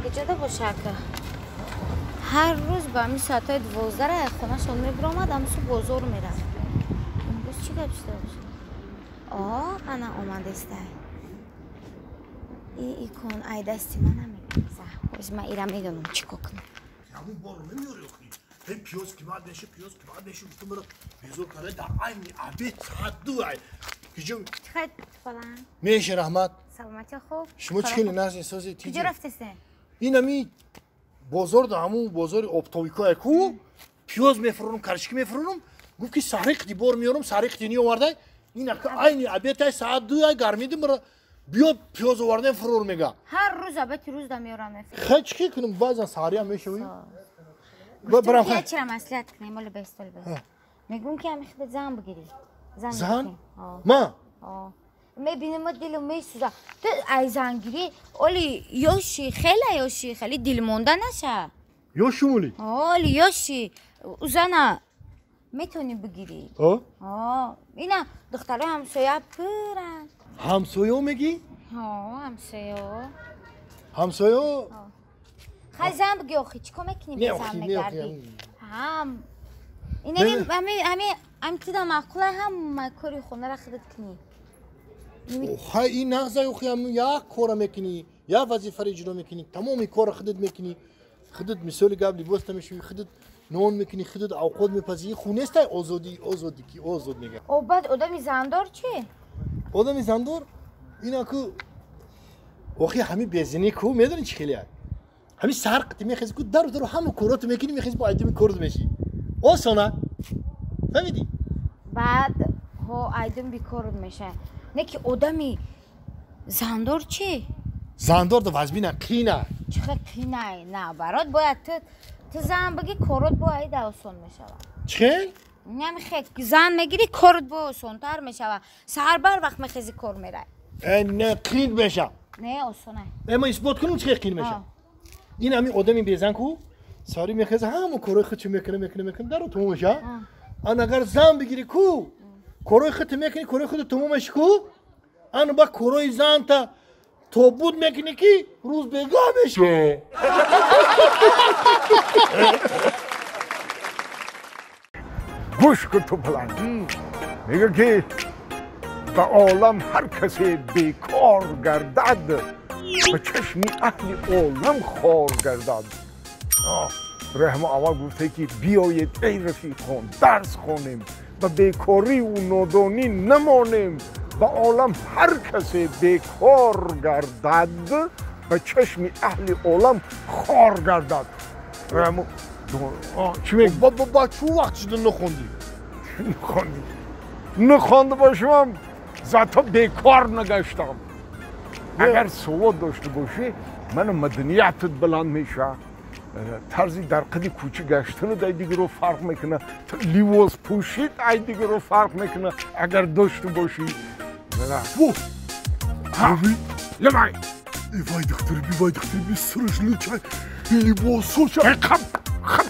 куҷода боша ака. Ҳар рӯз ба ҳамин соатҳои 12 аз хонашон мебиромад, ҳамсу бозор мерафт. Имрӯз чӣ гап шуда боша? О, ана омадестай. И икон ай дасти ман намегза. Ҳоз ман ира медонам чӣ кор кунам. Ҳамун борро мемеёри охи. Ҳей пиёз қимат меша, пиёз қимат меша, гуфтам маро безор карда дар айни обед соат 2 ай. Куҷо? Чӣ фалан? Меша раҳмат. Саломатӣ хуб. Шумо чӣ хеле нағз эҳсоси тиҷи? Куҷо рафтесен? Ин ами бозор да ҳамун бозори оптовикое ку пиёз мефурӯрам, карчики мефурӯрам. Гуфт ки саҳри қити бор меёрам, саҳри қити неовардай. Ин ака айни обед ай соат 2 ай гармиди маро биё пиёз овардем фурӯр мега. Ҳар рӯз обеди рӯз да меёрам мефурӯрам. Хай чӣ кунам, баъзан саҳриам мешавӣ. Барам хай. Чира маслиҳат кунем, оли бест, оли бест. Мегӯм ки ҳами худат зан бигирӣ. Зан? Ма? Мебинем дилам месӯза. Ту ай зангирӣ, оли ёши, хеле ёши, хеле дилмонда наша. Ёши оли? Оли ёши. Зана метавонӣ бигирӣ. Ина духтарои ҳамсоя пуранд. Ҳамсоё мегӣ? Ҳамсоё. Ҳамсоё? Хай зан бигӣ охи, чӣ кор мекунӣ бе зан мегардӣ? Ҳам. Ин ами тида маъқула ҳама кори хонара худат кунӣ. Хай ин нағза охи, ҳам як кора мекунӣ, як вазифаро иҷро мекунӣ, тамоми корро худат мекунӣ. Худат мисоли гап либоста мешӯӣ, худат нон мекунӣ, худат авқот мепазӣ. Ин хун нестай озодӣ, озодӣ ки озод мега. О, баъд одами зандор чӣ? Одами зандор ина ку охи ҳами безинӣ ку медонӣ чӣ хеле ҳами саҳар қити мехези ку дару дару ҳама короту мекунӣ, мехези бо айдуми корот мешӣ. Осона. Фаҳмидӣ? Баъд ҳо айдум бикорот меша. Не ки одами зандор чӣ? Зандор да вазбина қина. Чӣ хел қинай? На, барот бояд ту зан бигӣ, корот бо айда осон мешавад. Чӣ хел? Намехе зан мегирӣ, корот бо осонтар мешавад. Саҳар бар вақт мехези кор мерай. Э, не, қин меша. Не, осонай. Э, ман исбот кунам чӣ хел қин меша. Ин ҳами одами безан ку сари мехеза ҳама корҳои худшо мекунад, мекунад, мекунад, даро тамом меша. Ан агар зан бигирӣ ку корҳои худто мекунӣ, корҳои худто тамом меши ку, ан ба корҳои занта тобуд мекунӣ ки рӯз бегаҳ меша. Гӯш кун ту паланг. Мега ки ба олам ҳар касе бекор гардад, ба чашми аҳли олам хор гардад. Раҳмо аввал гуфте ки биёед эй рафиқон, дарс хонем, ба бекориву нодонӣ намонем. Ба олам ҳар касе бекор гардад, ба чашми аҳли олам хор гардад. Раҳмо чӣ мегӯ? Ба чӯ вақт шуда нахондӣ? Нахондӣ. Нахонда бошам, зато бекор нагаштам. Агар савод дошта бошӣ, ману маданиятат баланд мешавад. Тарзи дар қади кӯча гаштанат ай дигаро фарқ мекунад, ливос пӯшид ай дигаро фарқ мекунад, агар дошта бошӣ. Лемай! Вай духтари би, вай духтари би, сараш лучай, либосоша. Хап, хап.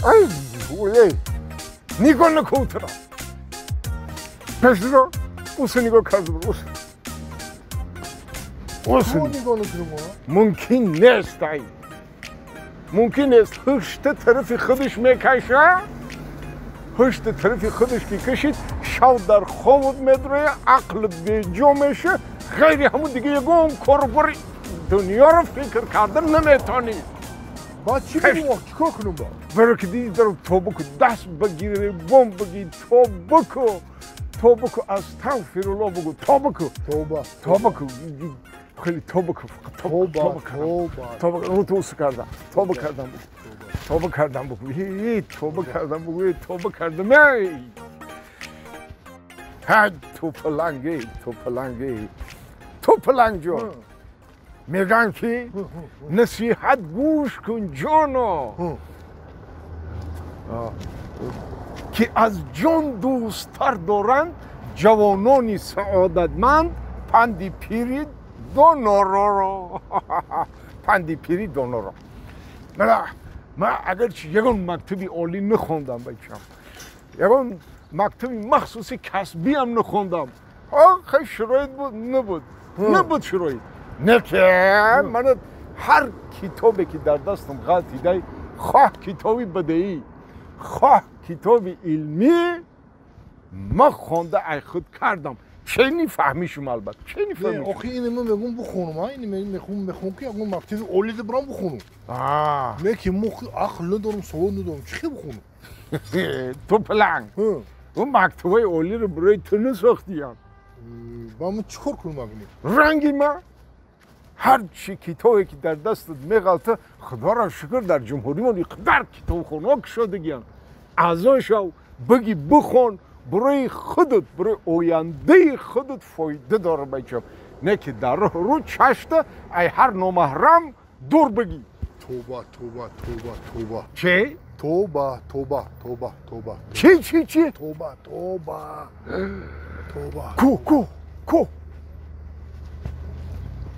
Ай, ой, нигоҳ накун туро. Пешро, усе нигоҳ карда бур, усе. Мумкин нест ай. Мумкин нест. Ҳушта тарафи худаш мекаша, ҳушта тарафи худаш ки кашид, шав дар хобот медроя, ақлат беҷо меша, ғайри ҳамун дига ягон кору бори дунёро фикр кардан наметонӣ. Баъд чӣ бигӯм, чӣ кор кунам баъд? Баро ки диди даро тоба ку, даст багири, бом баги, тоба ку, тоба ку, астағфируллоҳ бугӯ, тоба ку. Тоба. Тоба ку. Хеле тоба ку, тоба тоба. Тоба, рӯ ту кардам, тоба кардам, тоба кардам бугӯ, тоба кардам бугӯ, тоба кардам, эй! Ҳа, ту паланг, эй, ту паланг, эй, ту паланг ҷон. Мегӯянд ки насиҳат гӯш кун ҷоно, ки аз ҷон дӯсттар доранд ҷавонони саодатманд панди пири донороро. Панди пири доноро. Ман агарчи ягон мактаби олӣ нахондам бачам, ягон мактаби махсуси касбиам нахондам, хай шароит буд, набуд, набуд шароит. Не ки ман ҳар китобе ки дар дастам ғалтидай, хоҳ китоби бадеӣ, хоҳ китоби илмӣ, ман хонда ай худ кардам. Чени фаҳмишум албатта, чени фаҳмишум. Охи ин ман мегум бихонум, ин мехум ки ягон мактаби олӣ бирам бихонум. Не ки мо ақл надорум, савод надорум, чӣ хел бихонум? Ту пиланг, он мактабҳои олиро барои ту насохтиям. Ба ман чӣ кор кунам агни? Ранги ма ҳар чи китобе ки дар дастат меғалта, худоро шукр дар ҷумҳуримон иқадар китобхонаҳо кушодагиянд. Аъзо шав, биги бихон, барои худат, барои ояндаи худат фоида дорад бачам. Не ки дар роҳ рӯ чашта ай ҳар номаҳрам дур бигӣ. Тоба, тоба, тоба, тоба. Чӣ? Тоба, тоба, тоба, тоба. Чӣ, чӣ, чӣ? Тоба, тоба, тоба. Ку, ку, ку.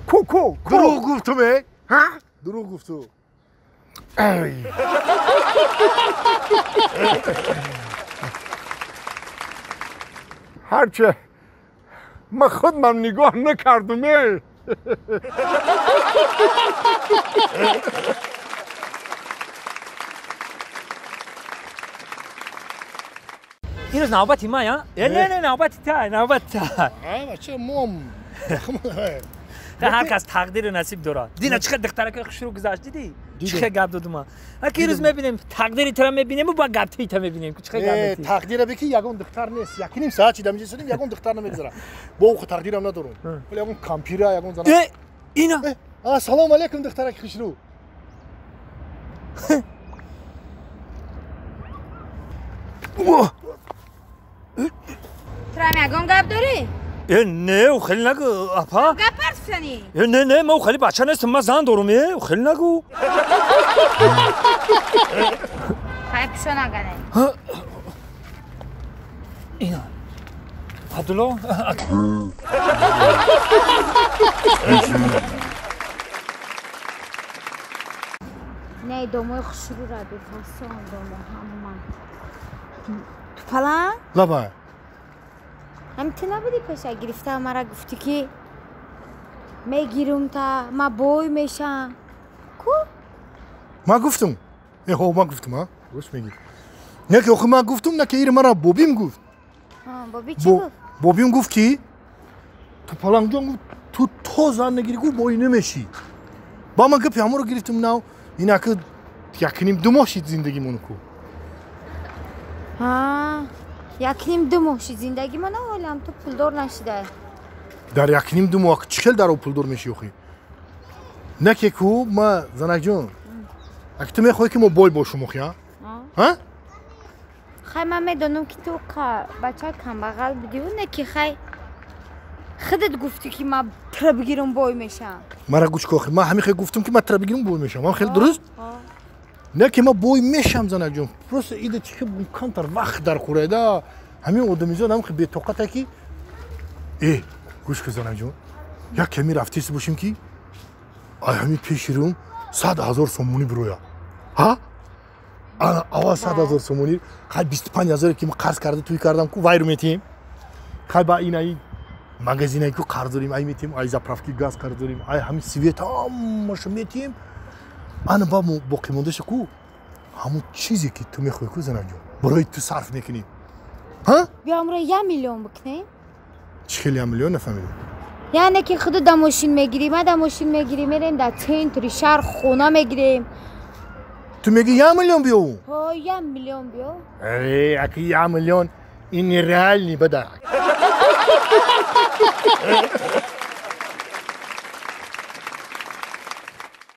Ку, ку, ку. Дурӯғ гуфтум, э? Ҳа? Дурӯғ гуфту. Эй. Ҳарче ман худмам нигоҳ накардум, э. Имрӯз навбати ман, я? Не, не, навбати та, навбати та. Бача, мом. Ҳар кас тақдиру насиб дорад. Дина чӣ қадр духтаракои хушрӯ гузашт, дидӣ? Чӣ қадр гап додум ман. Аки имрӯз мебинем, тақдири тура мебинем ва гапти та мебинем. Чӣ қадр гап метӣ? Тақдира бе ки ягон духтар нест. Якним соат чида меҷа сидим, ягон духтар намегузара. Бо ӯ тақдирам надорум. Вале ягон кампира, ягон зана. Э, ина. Ассалому алайкум, духтараки хушрӯ. Тура ягон гап дорӣ? Э, не, ӯ хеле нагӯ, апа. Гап партфтанӣ? Э, не, не, ман ӯ хеле бача нестам, ман зан дорум, э, ӯ хеле нагӯ. Хай пишо нагане. Ина. Абдулло? Не, домои хушрӯра бефасон домо ҳама. Ту палан? Лабай. Ҳам ту набудӣ пеша гирифта мара гуфтӣ ки мегирум та ма бой мешам. Ку? Ма гуфтум. Э, ҳо, ма гуфтум, а? Рост мегӣ. Не ки охи ма гуфтум, на ки ир мара бобим гуфт. Боби чӣ гуфт? Бобим гуфт ки ту палангҷон гуфт, ту то зан нагирӣ гуфт бой намешӣ. Ба ман гапи ҳамонро гирифтум нав, инаки якним ду моҳ шид зиндагимон ку. Ҳа, якним ду моҳ шид зиндагимон, ҳолам ту пулдор нашидай. Дар якним ду моҳ чӣ хел дар об пулдор мешӣ охи? Не ки ку, ма занакҷон, аки ту мехоҳӣ ки мо бой бошум охи, а? Ҳа? Хай ман медонам ки ту бачаи камбағал будиву, не ки хай худат гуфтӣ ки ман тура бигирам бой мешам. Мара гӯш кун охи, ман ҳамин хел гуфтам ки ман тура бигирам бой мешам. Ман хеле дуруст? Не ки ман бой мешам, занакҷон. Просто ида чӣ хел камтар вақт дар хӯрайда. Ҳамин одамизод ҳам хел бетоқата ки э, гӯш кун занакҷон, як ками рафтест бошем ки ай ҳамин пеши рӯм 100 000 сомонӣ бироя. Ҳа? Ана аввал 100 000 сомонӣ, хай 25 000 ки ман қарз карда тӯй кардам ку, вайру метиҳем. Хай ба ин ай магазинае ку қарз дорем, ай метиҳем, ай заправки газ қарз дорем, ай ҳамин свет ҳамаашо метиҳем. Ана ба боқимондаша ку ҳамон чизе ки ту мехоҳӣ ку занакҷон, барои ту сарф мекунем. Ҳа? Биё амро 1 миллион бикунем. Чӣ хел 1 миллион нафаҳмидам? Яъне ки худу да мошин мегирӣ, ма да мошин мегирӣ, мерем дар центри шаҳр хона мегирем. Ту мегӣ 1 миллион биёву? Ҳо, 1 миллион биё. Э, аки 1 миллион ин нереальный бада.